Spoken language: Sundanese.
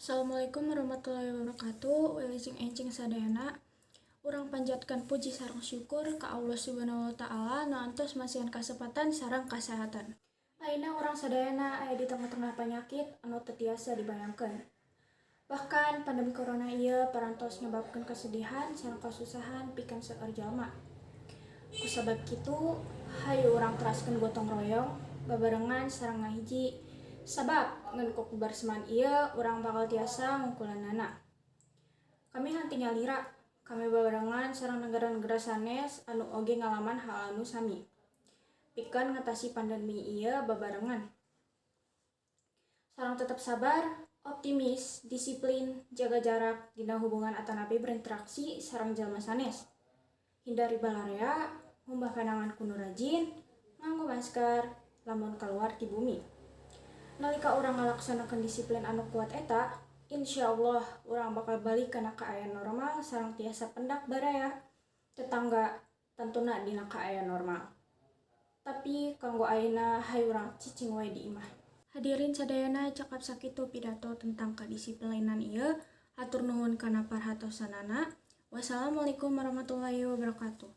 Assalamualaikum warahmatullahi wabarakatuh. Wilujeng enjing sadayana. Urang panjatkan puji sareng syukur ka Allah Subhanahu wa Taala nu antos masihan kasempatan sareng kasehatan. Ayeuna urang sadayana aya di tengah-tengah penyakit anu teu tiasa dibayangkeun. Bahkan pandemi corona ieu parantos nyebabkeun kesedihan sareng kasusahan pikeun seueur jalma. Kusabab kitu, hayu urang teraskeun gotong royong babarengan sareng ngahiji, sabab ngan ku kabersamaan ieu urang bakal tiasa ngungkulanana. Kami henteu nyalira, kami babarengan sareng negara-negara sanes anu oge ngalaman hal anu sami. Pikeun ngatasi pandemi ieu babarengan. Sareng tetep sabar, optimis, disiplin, jaga jarak dina hubungan atanapi berinteraksi sareng jalma sanes. Hindari balarea, ngumbah panangan ku nu rajin, nganggo masker lamun keluar ti bumi. Nalika urang ngalaksanakeun disiplin anu kuat eta, insyaallah urang bakal balik kana kaayaan normal sareng tiasa pendak baraya tetangga, tentuna dina kaayaan normal. Tapi kanggo ayeuna, hayu urang cicing wae di imah. Hadirin sadayana, cekap sakitu pidato tentang kadisiplinan ieu. Hatur nuhun kana perhatosanana. Wassalamualaikum warahmatullahi wabarakatuh.